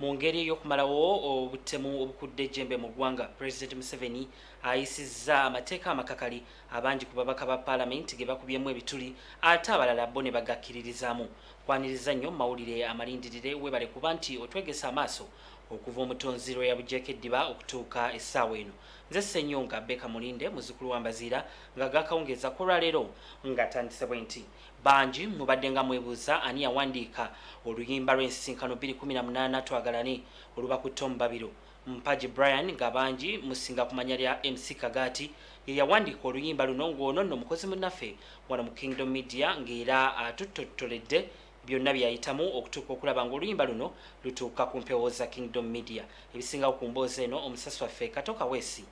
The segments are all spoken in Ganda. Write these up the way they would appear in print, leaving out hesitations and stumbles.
Mu ngeri ey'okumalawo obutemu obukudde ejjembe mu ggwanga, Pulezidenti Museveni ayisizza amateeka amakakali abangi ku babaka ba Paalamenti ge bakubyemu ebituli, ate abalala bo ne bagakkiririzaamu. Kwaniriza nnyo mu mawulire amalindirire, weebale kuba nti otwegese amaaso okuva omutonzi lwe yabugyeko eddiba okutuuka essaawa eno. Nze Ssenyonga Baker Mulinde, muzzukulu wa Mbaziira, nga gakawungeeza k'olwaleero ngatandise bwe nti. Bangi mubadde nga mwebuuza ani yawandiika oluyimba lw'ensisinkano 2018 Twagalane oluba ku Tom Babiro. Mpagi Brian nga bangi musinga kumanya lya MC Kagaati ye yawandiika oluyimba luno, ng'ono nno mukozi munnaffe wano mu Kingdom Media, ng'era atuttottoledde byonna bye yayitamu okutuuka okulaba ng'oluyimba luno lutuuka ku mpewo za Kingdom Media. Ebisingawo ku mboozi eno omusasi waffe Kato Kaweesi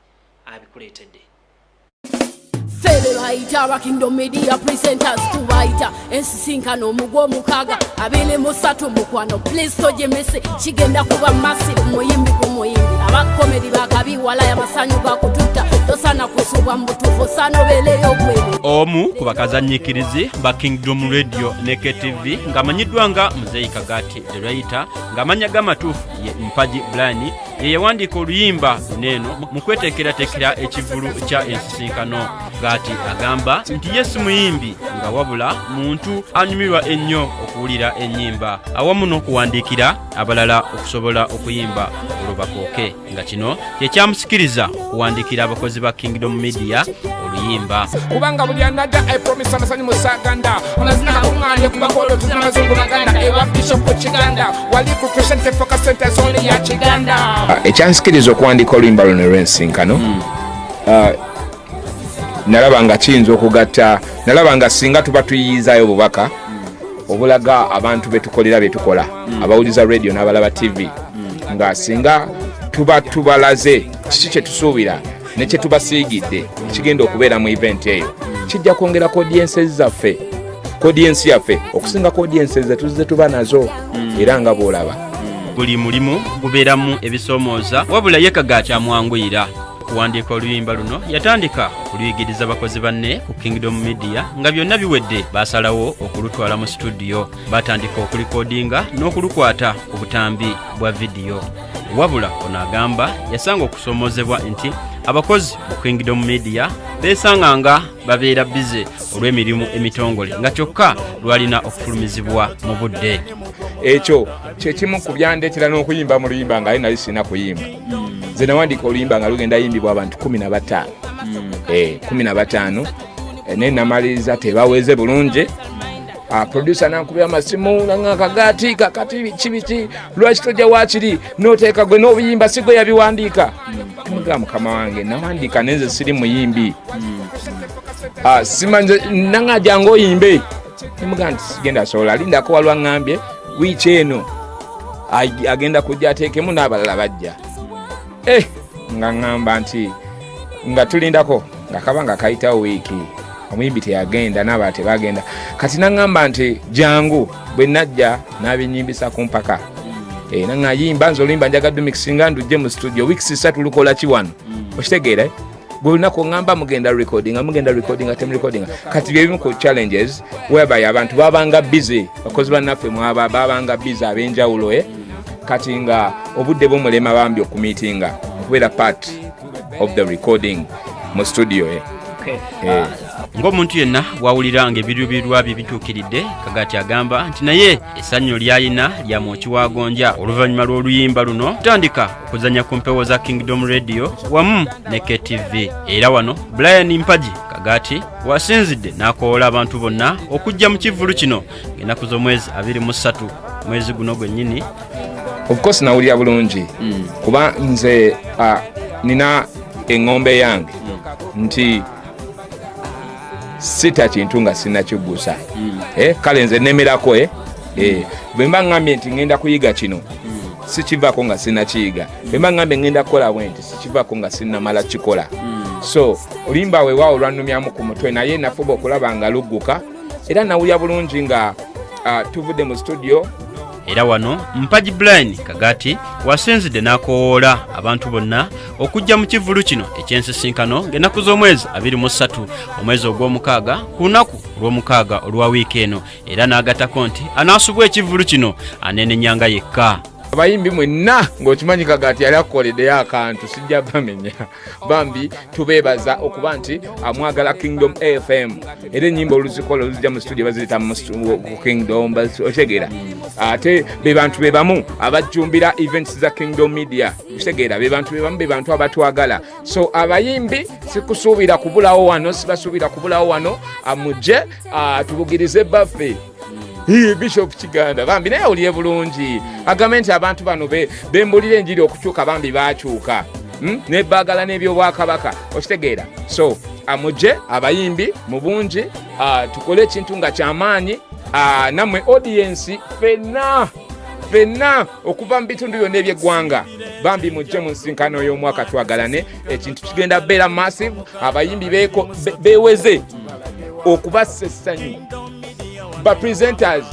abikuleetedde. Ffe bayita aba Kingdom Media Presenters, tubayita ensisinkano omugwomukaaga 23. Mukwano, please tojemese, kigenda kuba massive, muyimbi ku muyimbi, aba comedy bakabi walaya, amasanyu gakututta, tosana kusubwa mu butuufu, osaana obeereyo gwere. Omu ku bakazanyiikirizi ba Kingdom Radio ne KTV ng'amanyiddwa nga Muzeeyi Kagaati the Writer, ng'amannya g'amatuufu ye Mpagi Brian, ye yawandiika oluyimba luno eno mu kweteekerateekera ekivvulu kya ensisinkano. Gaati agamba nti ye si muyimbi nga wabula muntu anyumirwa ennyo okuwulira ennyimba awamu n'okuwandiikira abalala okusobola okuyimba olwo bakooke, nga kino kye kyamusikiriza okuwandiikira abakozi ba Kingdom Media oluyimba. Kubanga buli anadda, I promise, amasanyu musaganda, amazina gakuŋŋaanye kubakolo, tuzina abazungu baganda ewa Bishop ku Kiganda, wali ku Christian Focus Center, zone ya Kiganda. Ekyansikiriza okuwandiika oluyimba luno lw'ensinkano, nalaba nga kiyinza okugatta, nalaba nga singa tuba tuyiyizayo obubaka obulaga abantu betukolera byetukola, abawuliza radio n'abalaba TV, nga singa tuba tubalaze kiki kyetusuubira ne kyetubasiigidde kigenda okubeera mu event eyo, kijja kwongera ku audiences zaffe, ku audience yaffe okusinga ku audiences zetuzze tuba nazo. Era nga bw'olaba, buli mulimu gubeeramu ebisoomooza, wabula ye Kagaati amwanguyira. Okuwandiika oluyimba luno yatandika okuluyigiriza bakozi banne ku Kingdom Media, nga byonna biwedde baasalawo okulutwala mu situdiyo, batandika okulikodinga n'okulukwata ku butambi bwa vidiyo. Wabula ono agamba yasanga okusoomoozebwa nti abakozi mu Kingdom Media beesanga nga babeera busy olw'emirimu emitongole, nga kyokka lwalina okufulumizibwa mu budde. Ekyo kyekimu ku byandeetera n'okuyimba mu luyimba nga ali nali sirina kuyimba. Nze nawandiika oluyimba nga lugenda yimbibwa abantu 15, 15, naye namaliriza tebaweze bulungi. Producer nankubira amasimu nanga, "Kagaati, kakati biki biki, lwaki tojja wakiri noteeka gwe n'obuyimba, si gwe yabiwandiika?" Mugaa, "Mukama wange, nawandiika nenze siri muyimbi." Simanyi nanga, "Jangu oyimbe." Nimugaa nti sigenda sobola, lindako, walwa ŋŋambye wiiki eno agenda kujja ateekemu n'abalala bajja. Nga ŋŋamba nti nga tulindako, nga kaba nga kayitawo wiiki, omuyimbi teyagenda n'abalala tebagenda. Kati naŋŋamba nti jangu. Bwe najja n'abinyimbisa ku mpaka. Naŋŋa yimba, nze oluyimba njagadde mixinga ndujje mu studio, weeks 3 lukola ki wano? Okitegeera, eh? Buli lunaku oŋŋamba mugenda recordinga, mugenda recordinga, temurecordinga. Kati byebimu ku challenges whereby abantu babanga busy, bakozi bannaffe mwaba babanga busy ab'enjawulo, eh? Kati nga obudde bumulema bambi okumiitinga okubeera part of the recording mu studio, eh? Eh. Ng'omuntu yenna bw'awulira ng'ebiruubirirwa bye bituukiridde, Kagaati agamba nti naye essanyu ly'alina lya mwoki wa gonja oluvannyuma lw'oluyimba luno kutandika okuzannya ku mpewo za Kingdom Radio wamu ne KTV. Era wano Brian Mpagi Kagaati wasinzidde n'akowoola abantu bonna okujja mu kivvulu kino ng'ennaku z'omwezi 23 mwezi guno gwennyini. Of course nawulira bulungi, kuba nze nina eŋŋombe yange nti sita kintu nga sinakiggusa. Kale nze nemerako, bwe mba ŋŋambye nti ŋŋenda kuyiga kino, sikivaako nga sinakiyiga. Bwe mba ŋŋambye ŋŋenda kukola bwe nti, sikivaako nga sinnamala kikola. So oluyimba weewaawo lwannumyamu ku mutwe, naye nafuba okulaba nga lugguka, era nawulira bulungi nga tuvudde mu studio. Era wano Mpagi Brian Kagaati wasinzidde n'akowoola abantu bonna okujja mu kivvulu kino eky'ensisinkano ng'ennaku z'omwezi 23 omwezi ogw'omukaaga, ku lunaku olw'omukaaga olwa wiiki eno, era n'agattako nti anaasubwa ekivvulu kino aneenenyanga yekka. Abayimbi mwenna ng'okimanyi Kagaati yali akukoleddeyo akantu, sijja bamenya. Bambi tubeebaza okuba nti amwagala Kingdom FM, era ennyimba oluzikola oluzijja mu studio baziyita ku Kingdom, okitegeera? Ate be bantu be bamu abajjumbira events za Kingdom Media, okitegeera? Be bantu be bamu, be bantu abatwagala. So abayimbi sikusuubira kubulawo wano, sibasuubira kubulawo wano. Mujje tubugirize baffe Bishop Kiganda bambi naye awulire bulungi, agambe nti abantu bano bembulira enjiri okukyuka, bambi bakyuka, Nebaagala n'ebyobwakabaka, okitegeera? So mujje abayimbi mu bungi, tukole ekintu nga kyamaanyi. Nammwe audience, fenna fenna okuva mu bitundu byonna ebyeggwanga, bambi mujje mu nsinkano y'omwaka twagalane. Ekintu kigenda beera massive. Abayimbi beweze okubassa essanyu, ba presenters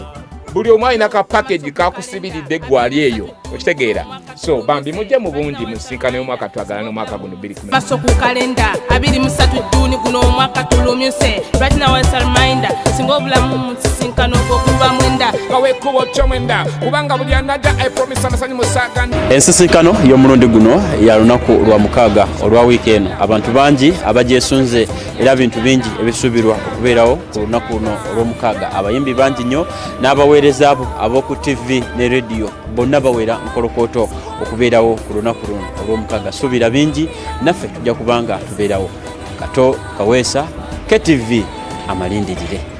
buli omu alina ka package kakusibiridde eggwali eyo, okitegeera? So bambi mujje mu bungi mu nsinkano y'omwaka twagala n'omwaka guno 2 Maso ku kalenda 23 Juni guno omwaka tulumyuse. Right now it's a reminder, singa obulamu mu nsisinkano ogwokulwa 9. Kawekubo kyomwenda kubanga buli anajja, I promise amasanyu musaganda. Ensisinkano y'omulundi guno ya lunaku lwa mukaaga olwa wiiki eno. Abantu bangi abagyesunze era bintu bingi ebisuubirwa okubeerawo ku lunaku luno olw'omukaaga. Abayimbi bangi nnyo n'abaweereza abo ab'oku TV ne rediyo bonna bawera nkolokooto okubeerawo ku lunaku luno olw'omukaaga. Suubira bingi, naffe tujja kubanga tubeerawo. Kato Kaweesa, KTV, amalindirire.